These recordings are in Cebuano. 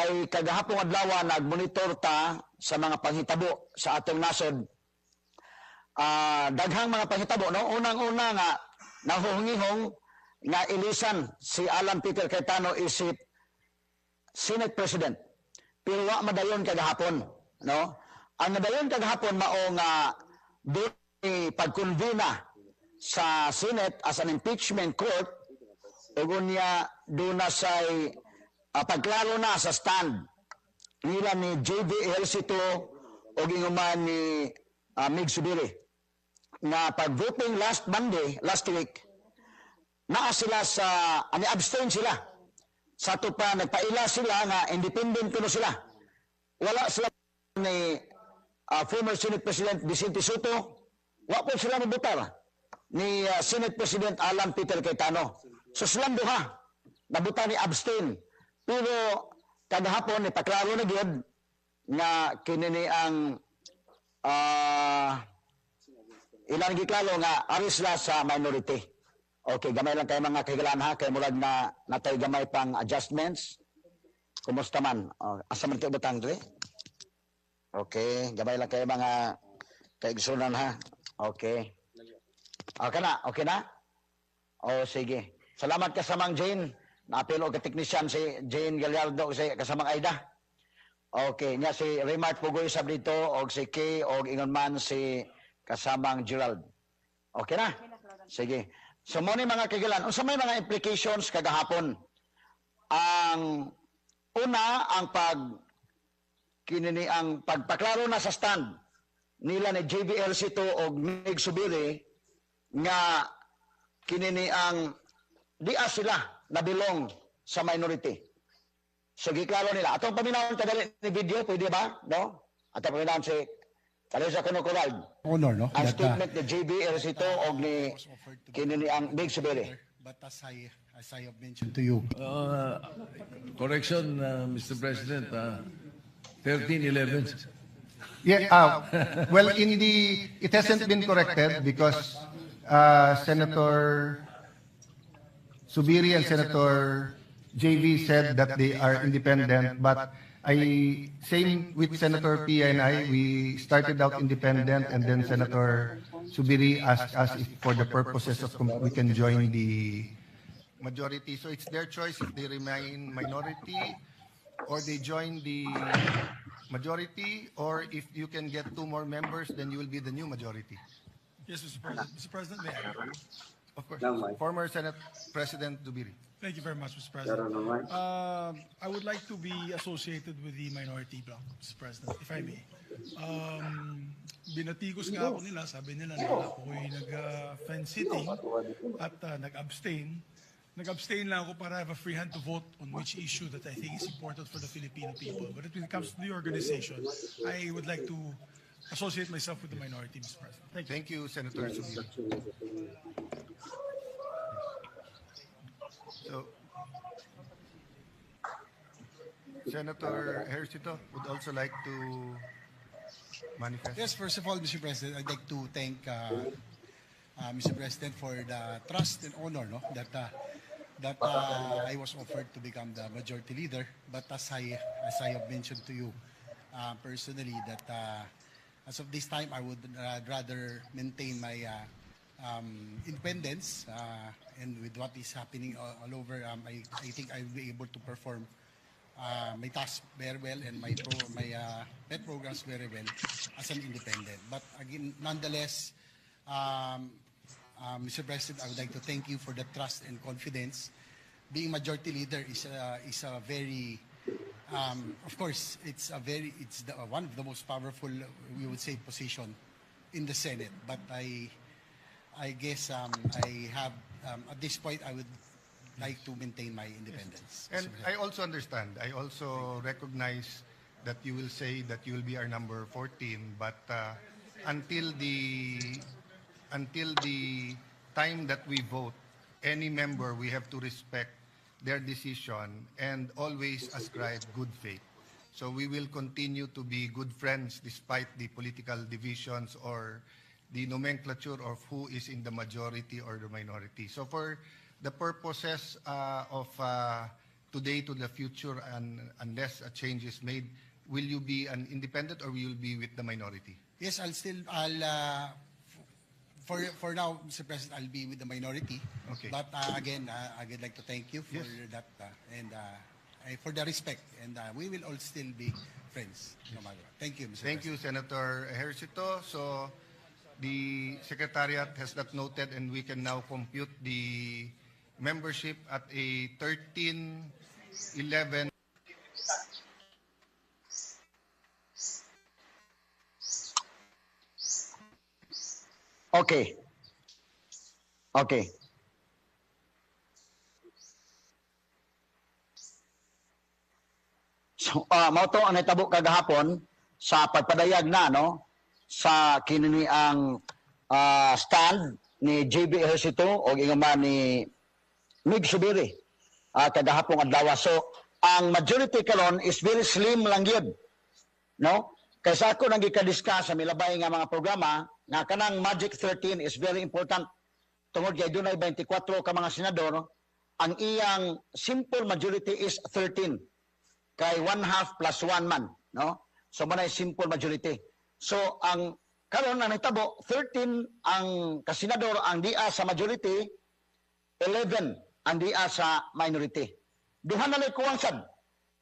Kay kagahapon adlaw nagmonitor ta sa mga panghitabo sa atong nasod. Daghang mga panghitabo, no? Unang-una nga nahuhungihong nga ilisan si Alan Peter Cayetano isip Senate President. Pero wa madayon kagahapon, no? Ang nadayon kagahapon mao nga doon pagkonvena sa Senate as an impeachment court ug unya duna say pagklaro na sa stand nila ni JV Ejercito ug inguman ni Migz Zubiri nga pag-voting last Monday, last week, naa sila sa ani abstain sila. Sa ato pa nagpaila sila nga independent kuno sila. Wala sila ni former Senate President Vicente Sotto, wa po sila mobotar ni Senate President Alan Peter Cayetano. So silang duha nabuta ni abstain. Pero kagahapon ni paklaro na gyud nga kini ni ang ilang giklaro nga ari sila sa minority. Okay, gamay lang kayo, mga kahigalaan, ha, kay murag na natay gamay pang adjustments. Kumusta man? Oh, asa man kayo butang dre? Okay, gamay lang kayo, mga kaigsunan, ha. Okay. Okay na, okay na? Oh, sige. Salamat, kasamang Jane. Naapil og ka technician si Jane Gallardo si kasamang Aida. Okay, nya si Raymart Pugoy sab dito og si Kay og ingon man si kasamang Gerald. Okay na? Sige. So mo ni, mga kagilan, unsa may mga implications kagahapon? Ang una, ang pag kini ni ang pagpaklaro na sa stand nila ni JV Ejercito og Migz Zubiri nga kini ni ang di sila nabilong sa minority. So giklaro nila. Atong paminawon kadali ni video, pwede ba? No? Atong paminawon si Kalisa kuno Corald. Honor, no? Ang That, statement ni JV Ejercito og ni was offered to kini ni ang Migz Zubiri. But as I have mentioned to you, Correction, Mr. President, 13-11. Yeah, well, it hasn't been corrected because Senator Zubiri and Senator JV said that they are independent, but same with Senator Pia and I, we started out independent and then Senator Zubiri asked us if for the purposes of, we can join the majority. So it's their choice if they remain minority or they join the majority, or if you can get two more members, then you will be the new majority. Yes, Mr. President. Mr. President, may I? Of course. Former Senate President Zubiri. Thank you very much, Mr. President. I would like to be associated with the minority bloc, Mr. President, if I may. Binatikos nga ako nila, sabi nila na ako'y nag-fence sitting at nag-abstain. Nag-abstain lang ako para have a free hand to vote on which issue that I think is important for the Filipino people. But when it comes to the organization, I would like to associate myself with the minority, Mr. President. Thank you. Thank you, Senator Zubiri. So, Senator Ejercito would also like to manifest. Yes, first of all, Mr. President, I'd like to thank Mr. President for the trust and honor, no, that I was offered to become the majority leader. But as I have mentioned to you personally, that as of this time, I would rather maintain my independence, and with what is happening all over, I think I will be able to perform my task very well and my pet programs very well as an independent. But again, nonetheless, Mr. President, I would like to thank you for the trust and confidence. Being majority leader is a very, of course, it's one of the most powerful, we would say, position in the Senate. But I guess at this point, I would like to maintain my independence. And I also understand, I also recognize that you will say that you will be our number 14, but until the time that we vote, any member, we have to respect their decision and always ascribe good faith. So we will continue to be good friends despite the political divisions or the nomenclature of who is in the majority or the minority. So for the purposes of today to the future and unless a change is made, will you be an independent or will you be with the minority? Yes, I'll still, I'll, for now, Mr. President, I'll be with the minority. Okay. But again, I would like to thank you for that and for the respect. And we will all still be friends, no matter what. Thank you, Mr. Thank President. you, Senator Ejercito. So the Secretariat has that noted and we can now compute the membership at a 13-11. Okay. Okay. So, mao to ang nahitabo kagahapon sa pagpadayag na, no, sa kini ang stand ni JB Ejercito o ingon man ni Mig Zubiri kagahapon adlaw. So, ang majority karon is very slim lang gyud. No? Kay sa ako nang gika-discuss sa milabay nga mga programa nga kanang Magic 13 is very important tungod kay dunay 24 ka mga senador, ang iyang simple majority is 13 kay one half plus one man, no? So manay simple majority. So ang karon ang nahitabo, 13 ang kasenador ang dia sa majority, 11 ang dia sa minority. Duha na lay kuwang sad.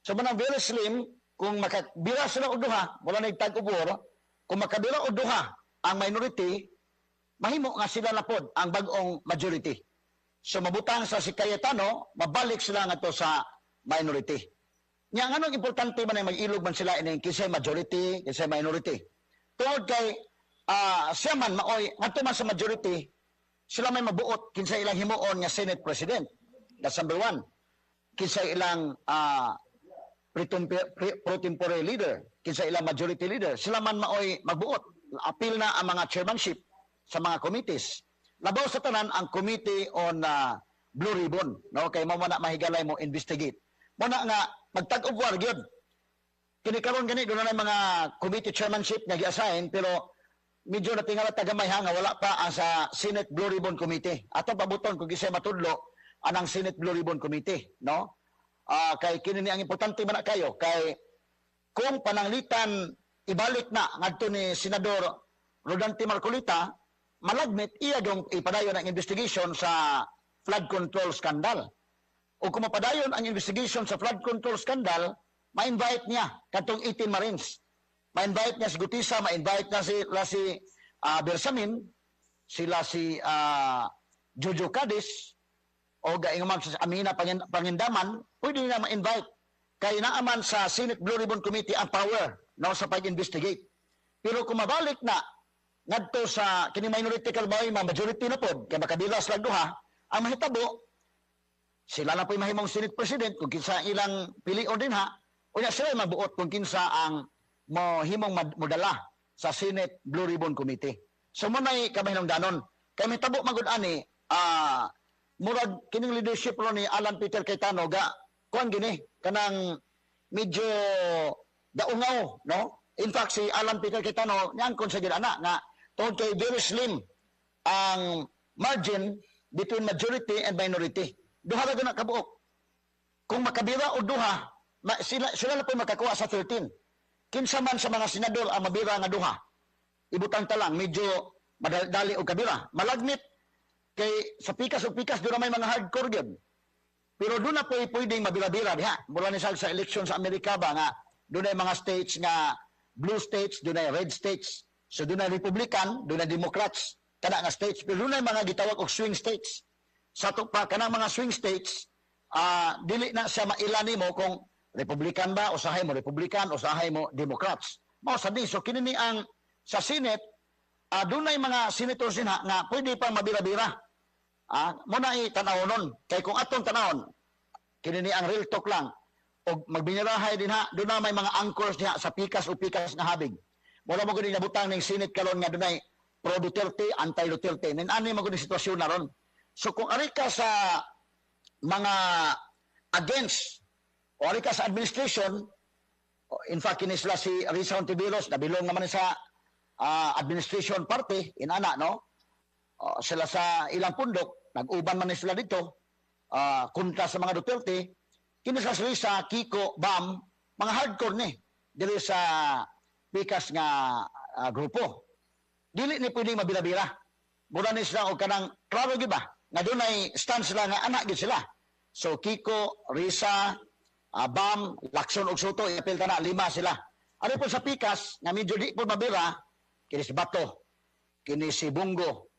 So manang very slim kung makabira sila og duha, wala na tag-ubor, kung makabira og duha ang minority, mahimo nga sila na pod ang bag-ong majority. So mabutang sa si Cayetano, mabalik sila ngadto sa minority. Nya nganong importante man ay mag-ilog man sila ining kinsay majority, kinsay minority? Tungod kay siya man maoy ngadto man sa majority, sila may mabuot kinsay ilang himuon nga Senate President. That's number one. Kinsay ilang pro tempore leader, kinsa ilang majority leader, sila man maoy magbuot. Apil na ang mga chairmanship sa mga committees. Labaw sa tanan ang Committee on Blue Ribbon, no, kay mao man na mahigalay mo investigate. Mo na nga magtag-ug war gyud. Kini karon gani doon na mga committee chairmanship nga gi-assign, pero medyo natingala ta gamay ha nga wala pa ang sa Senate Blue Ribbon Committee. Ato pabuton kung gisay matudlo anang Senate Blue Ribbon Committee, no? Kay kini ni ang importante man na kayo kay kung pananglitan ibalik na ngadto ni Senador Rodante Marcoleta, malagmit iya dong ipadayon ang investigation sa flood control scandal. O kung mapadayon ang investigation sa flood control scandal, ma-invite niya katong 18 Marines. Ma-invite niya si Guteza, ma-invite niya si Bersamin, sila si Jojo Cadiz, o gaing man sa Amina Pangindaman, pwede na ma-invite. Kay naaman sa Senate Blue Ribbon Committee ang power, no, sa pag-investigate. Pero kung mabalik na ngadto sa kini minority kalbay, ma majority na pod kay makabila sila duha, ang mahitabo sila na po'y mahimong Senate President kung kinsa ilang pilion din ha, unya sila mabuot kung kinsa ang mohimong modala sa Senate Blue Ribbon Committee. So mo nay kamahinungdanon. Kay mahitabo magud ani, murag kining leadership ro ni Alan Peter Cayetano ga kuan gini kanang medyo daungaw, no? In fact, si Alan Peter Cayetano niangkon sa ana nga tungod kay very slim ang margin between majority and minority. Duha ra na kabuok. Kung makabira og duha, sila na po makakuha sa 13. Kinsa man sa mga senador ang mabira nga duha, ibutang ta lang medyo madali og kabira. Malagmit kay sa pikas og pikas doon na may mga hardcore gyud. Pero doon na po pwedeng mabira-bira diha. Mula ni sa election sa Amerika ba nga doon ay mga states nga blue states, doon ay red states. So doon ay Republican, doon ay Democrats, kana nga states. Pero doon ay mga gitawag og swing states. Sa ato pa kanang mga swing states, dili na siya maila nimo kung Republican ba, usahay mo Republican, usahay mo Democrats. Mao sa di. So kini ni ang sa Senate, doon ay mga senators din ha, nga pwede pa mabira-bira. Mo na i-tanaw nun. Kay kung atong tanawon, kini ni ang real talk lang, og magbinirahay din ha, doon na may mga anchors diha sa pikas o pikas nga habig. Wala mo gud nabutang ning Senate karon nga dunay pro Duterte, anti Duterte. Nin ani mo gud sitwasyon na ron. So kung ari ka sa mga against o ari ka sa administration, in fact kini sila si Risa Hontiveros, nabilong naman sa administration party inana, no? Sila sa ilang pundok, nag-uban man ni sila dito kontra sa mga Duterte. Kini sa Risa, Kiko, Bam, mga hardcore ni diri sa pikas nga grupo. Dili ni pwedeng mabira-bira. Mura ni sila og kanang klaro gyud ba nga dunay stand sila nga anak gyud sila. So Kiko, Risa, Bam, Lacson ug Sotto, iapil ta na lima sila. Ari po sa pikas nga medyo di po mabira, kini si Bato, kini si Bong Go,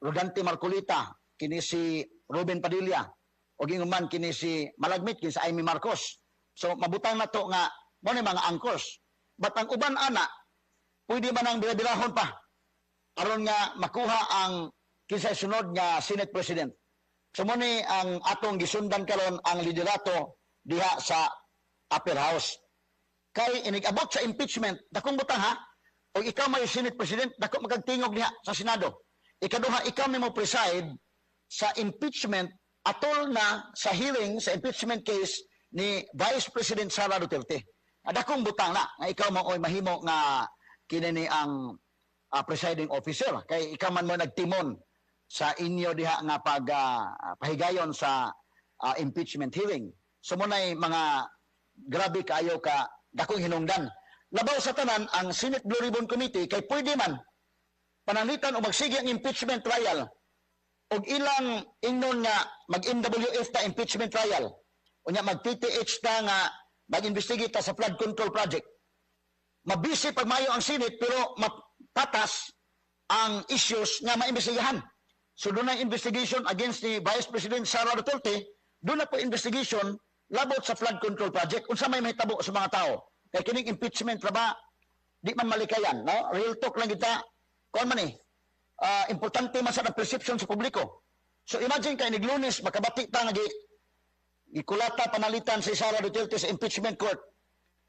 Rodante Marcoleta, kini si Robin Padilla, o man kini si Malagmit, kini si Imee Marcos. So mabutang na to nga mo ni mga anchors. But ang uban ana, pwede man ang bira-birahon pa aron nga makuha ang kinsay sunod nga Senate President. So mo ni ang atong gisundan karon, ang liderato diha sa upper house. Kay inig-abot sa impeachment, dakong butang ha, o ikaw may Senate President, dako magkagtingog diha sa Senado. Ikaduha, ikaw may mo preside sa impeachment atol na sa hearing sa impeachment case ni Vice President Sara Duterte. Dakong butang na nga ikaw mo oy mahimo nga kini ni ang presiding officer kay ikaw man mo nagtimon sa inyo diha nga pag pahigayon sa impeachment hearing. So mo nay mga grabe kaayo ka dakong hinungdan. Labaw sa tanan ang Senate Blue Ribbon Committee kay pwede man pananglitan o magsige ang impeachment trial og ilang ingnon nga mag-MWF ta impeachment trial, unya mag-TTH ta nga mag-investigate ta sa flood control project. Mabisi pagmayo ang Senate pero mapatas ang issues nga maimbestigahan. So doon na investigation against ni Vice President Sara Duterte, doon na po investigation labot sa flood control project. Unsa may mahitabo sa mga tao? Kay kining impeachment ra ba, di man malikayan, no? Real talk lang kita. Kuan man eh. Importante man sa perception sa publiko. So imagine kay niglunes makabati ta nga gikulata panalitan si Sara Duterte sa impeachment court.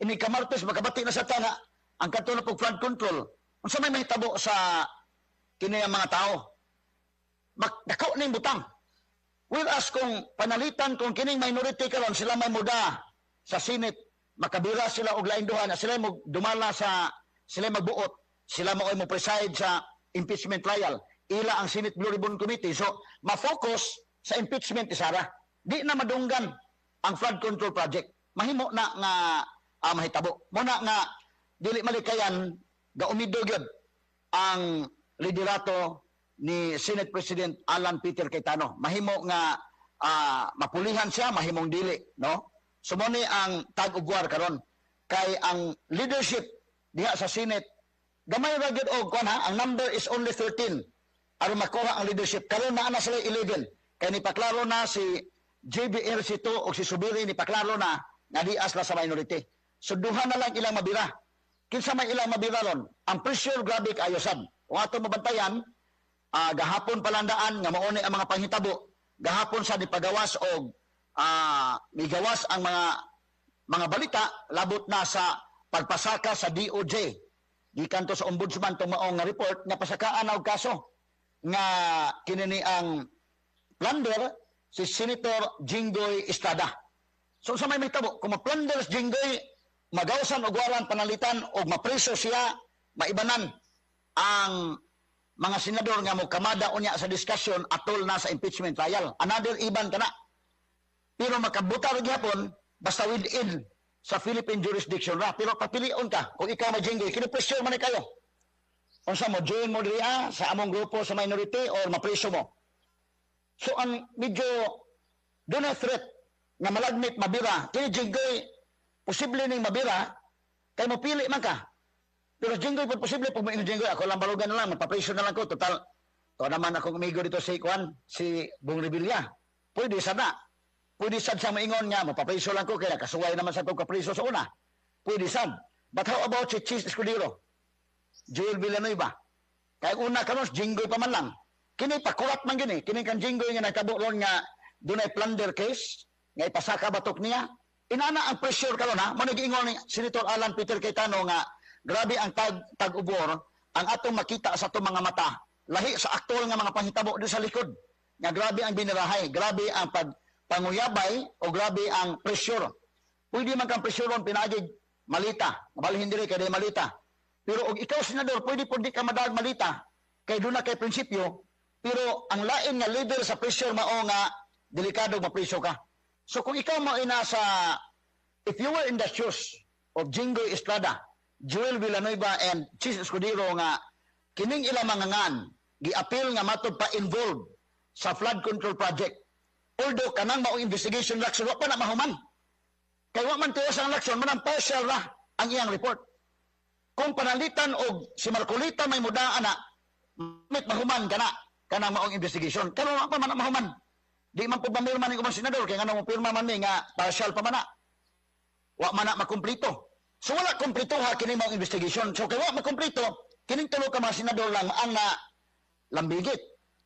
Inig kamartes makabati na sa tana ang kadto na pog flood control. Unsa may mahitabo sa kini ang mga tao? Dako ning butang. Whereas kung panalitan kung kining minority karon sila may muda sa Senate, makabira sila og laing duha na sila mo dumala sa sila magbuot, sila mo mo preside sa impeachment trial. Ila ang Senate Blue Ribbon Committee. So, ma-focus sa impeachment ni Sara. Di na madunggan ang flood control project. Mahimo na nga mahitabo. Muna nga dili malikayan, gaumido gyud ang liderato ni Senate President Alan Peter Cayetano. Mahimo nga mapulihan siya, mahimong dili, no? So mo ni ang tag-ugwar karon kay ang leadership diha sa Senate gamay ra gyud og kuan ha, ang number is only 13 aron makuha ang leadership. Karon naa na sila 11 kay nipaklaro na si JB Ejercito o si Zubiri, nipaklaro na nga dias la sa minority. So duha na lang ilang mabira. Kinsa may ilang mabira ron? Ang pressure grabe kaayo sad. Kung ato mabantayan, gahapon palandaan nga mao ni ang mga panghitabo. Gahapon sa nipagawas og migawas ang mga balita labot na sa pagpasaka sa DOJ. Gikan to sa ombudsman tong maong nga report nga pasakaan na og kaso nga kini ni ang plunder si Senator Jinggoy Estrada. So sa may mahitabo, kung ma-plunder si Jinggoy, magawsan og warrant panalitan og mapreso siya, maibanan ang mga senador nga mo kamada unya sa discussion atol na sa impeachment trial. Another iban kana. Pero makabuta ra gihapon basta within sa Philippine jurisdiction ra. Pero papilion ka kung ikaw ma-Jinggoy, kini-pressure man ni kayo. Unsa mo join mo diri sa among grupo sa minority or mapreso mo. So ang medyo doon na threat nga malagmit mabira. Kini Jinggoy posible ning mabira kay mo pili man ka. Pero Jinggoy pud posible pag moingon Jinggoy, "Ako lang balugan na lang, mapapreso na lang ko, total to naman akong amigo dito si Kuan, si Bong Revilla." Pwede sad na. Pwede sad sa maingon nga mapapreso lang ko kay kasuway naman sa tong kapreso sa una. Pwede sad. But how about si Chiz Escudero? Joel Villanueva? Kay una karon Jinggoy pa man lang. Kini pakurat man gini, kini kan Jinggoy nga nagtabo ron nga dunay plunder case nga ipasaka batok niya. Inana ang pressure karon ha. Mo giingon ni Senator Alan Peter Cayetano nga grabe ang tag-ubor ang atong makita sa atong mga mata. Lahi sa aktual nga mga panghitabo di sa likod. Nga grabe ang binirahay, grabe ang pag panguyabay o grabe ang pressure. Pwede man kang pressure pinaagig malita. Mabalhin diri kay di malita. Pero og ikaw senador, pwede pud di ka madag malita kay doon na kay prinsipyo. Pero ang lain nga level sa pressure mao nga delikado mapriso ka. So kung ikaw mo nasa, if you were in the shoes of Jinggoy Estrada, Joel Villanueva and Chiz Escudero nga kining ilang mga ngan giapil nga matod pa involved sa flood control project. Although kanang maong investigation Lacson wa pa na mahuman. Kay wa man tiwas ang Lacson, manang partial ra ang iyang report. Kung panalitan og si Marcoleta may muda ana, mit mahuman kana kanang maong investigation. Karon wa pa man na mahuman. Di man po pamirma ni ubang senador kay ngano mo pirma man ni nga partial pa man na. Wa man na makumplito. So wala kumplito ha kini maong investigation. So kay wa makumplito, kining tulo ka mga senador lang ang na lambigit.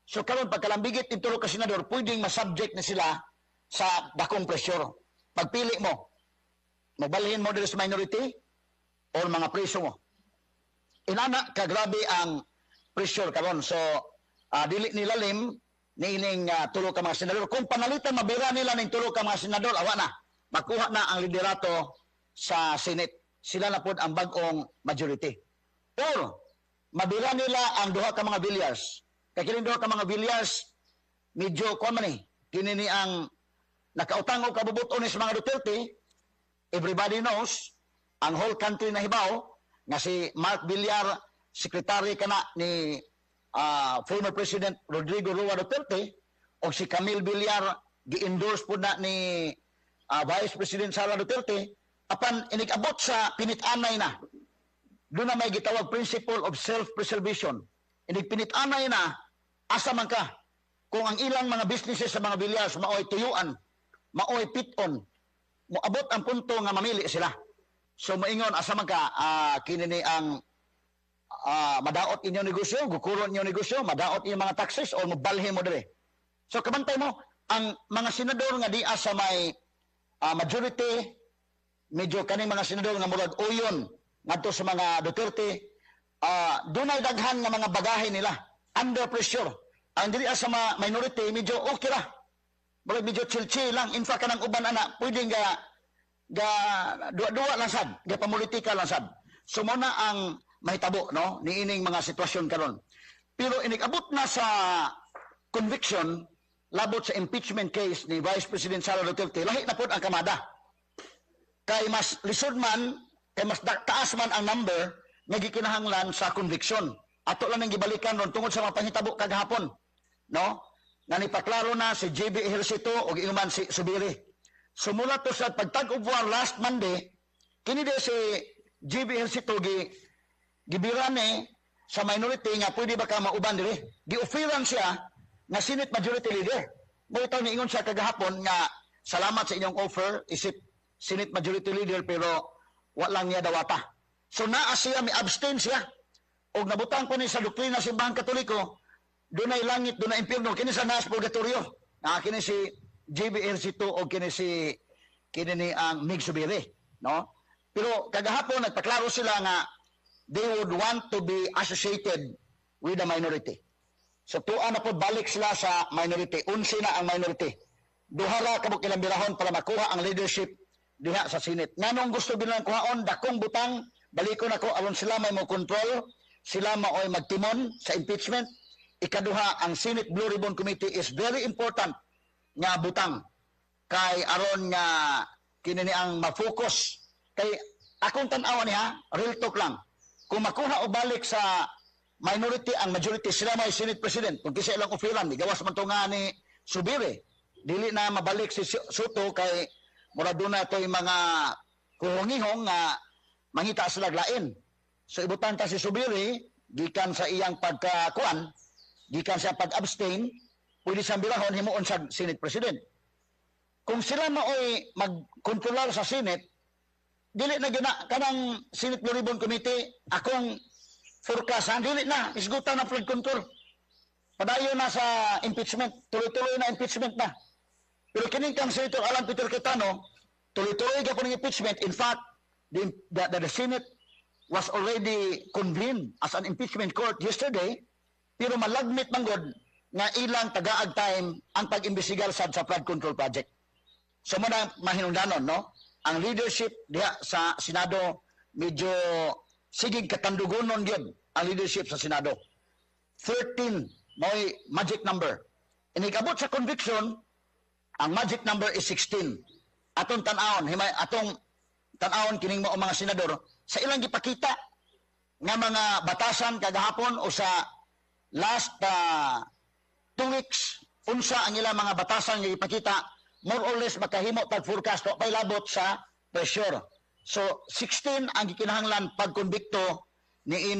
So karon pagkalambigit ning tulo ka senador, pwedeng masubject na sila sa dakong pressure. Pagpili mo, mobalhin mo diri sa minority or mga preso mo. Inana kagrabe ang pressure karon. So dili nilalim niining tulo ka mga senador. Kung panalitan mabira nila ning tulo ka mga senador, awa na. Makuha na ang liderato sa Senate. Sila na pod ang bag-ong majority. Or mabira nila ang duha ka mga Villars. Kay kining duha ka mga Villars medyo kuan man eh. Kini ni ang nakautang og kabubut-on ni sa mga Duterte. Everybody knows, ang whole country na hibaw nga si Mark Villar, secretary kana ni former President Rodrigo Roa Duterte, o si Camille Villar gi-endorse po na ni Vice President Sara Duterte. Apan inig-abot sa pinit-anay na, doon na may gitawag principle of self-preservation. Inig pinit-anay na, asa man ka kung ang ilang mga businesses sa mga Villars maoy tuyuan, maoy piton, moabot ang punto nga mamili sila. So moingon, asa man ka, kini ni ang madaot inyong negosyo, gukuron inyong negosyo, madaot inyong mga taxes, o mobalhin mo dire. So kabantay mo, ang mga senador nga di sa may majority, medyo kaning mga senador nga murag uyon ngadto sa mga Duterte, dunay daghan nga mga bagahe nila under pressure. Ang dili sa mga minority medyo okay ra. Murag medyo chill-chill lang. In fact, kanang uban ana pwede nga ga duwa-duwa lang sad, ga pamulitika lang sad. So mo na ang mahitabo no niining mga sitwasyon karon. Pero inig-abot na sa conviction labot sa impeachment case ni Vice President Sara Duterte, lahi na pod ang kamada. Kay mas lisod man, kay mas taas man ang number nga gikinahanglan sa conviction. Ato lang nang gibalikan ron tungod sa mga panghitabo kagahapon, no? Nga nipaklaro na si JB Ejercito ug ingon si Zubiri. Sumula to sa pagtag-of war last Monday, kini di si JB Ejercito gi gibirane sa minority nga pwede ba ka mauban diri. Gi-offeran siya nga Senate Majority Leader. Mo itaw niingon siya kagahapon nga salamat sa inyong offer isip Senate Majority Leader, pero wa lang niya dawata. So naa siya, may abstain siya. Og nabutang ko ni sa doktrina sa Simbahang Katoliko, dunay langit, dunay impierno, kini sa naas purgatorio. Na kini si JB Ejercito o kini si kini ni ang Migz Zubiri, no? Pero kagahapon nagpaklaro sila nga they would want to be associated with the minority. So tuwa na po balik sila sa minority. 11 na ang minority. Duha ra kabuk ilang birahon para makuha ang leadership diha sa Senate. Nganong gusto bilang kuhaon dakong butang, baliko nako, aron sila may mo control, sila maoy magtimon sa impeachment. Ikaduha, ang Senate Blue Ribbon Committee is very important nga butang kay aron nga kini ni ang ma-focus. Kay akong tan-awa niya, real talk lang. Kung makuha o balik sa minority ang majority, sila may Senate President. Kung kisa ilang offeran, gawas man to nga ni Zubiri. Dili na mabalik si Sotto kay mura doon na to'y mga kuhongihong nga mangita sila lain. So ibutan ta si Zubiri, gikan sa iyang pagkakuan, gikan sa pag-abstain, pwede siyang birahon, himuon sa Senate President. Kung sila maoy magkontrolar sa Senate, dili na gina kanang Senate Blue Ribbon Committee, akong forecast, ha, dili na, isgutan na flood control. Padayon na sa impeachment, tuloy-tuloy na impeachment na. Pero kining kang Senator Alan Peter Cayetano, tuloy-tuloy ka po ng impeachment. In fact, the Senate was already convened as an impeachment court yesterday, pero malagmit man gud nga ilang tagaag time ang pag-imbestigar sad sa flood control project. So mo na mahinungdanon, no? Ang leadership diha sa Senado medyo sigig katandugonon gyud ang leadership sa Senado. 13 mo'y magic number. Inig-abot sa conviction, Ang magic number is 16. Atong tan-awon, himay atong tan-awon kining mao mga senador sa ilang gipakita nga mga batasan kagahapon o sa last 2 weeks, unsa ang ilang mga batasan nga gipakita, more or less makahimo tag forecast wa pay labot sa pressure. So 16 ang gikinahanglan pagkonbikto ni ini.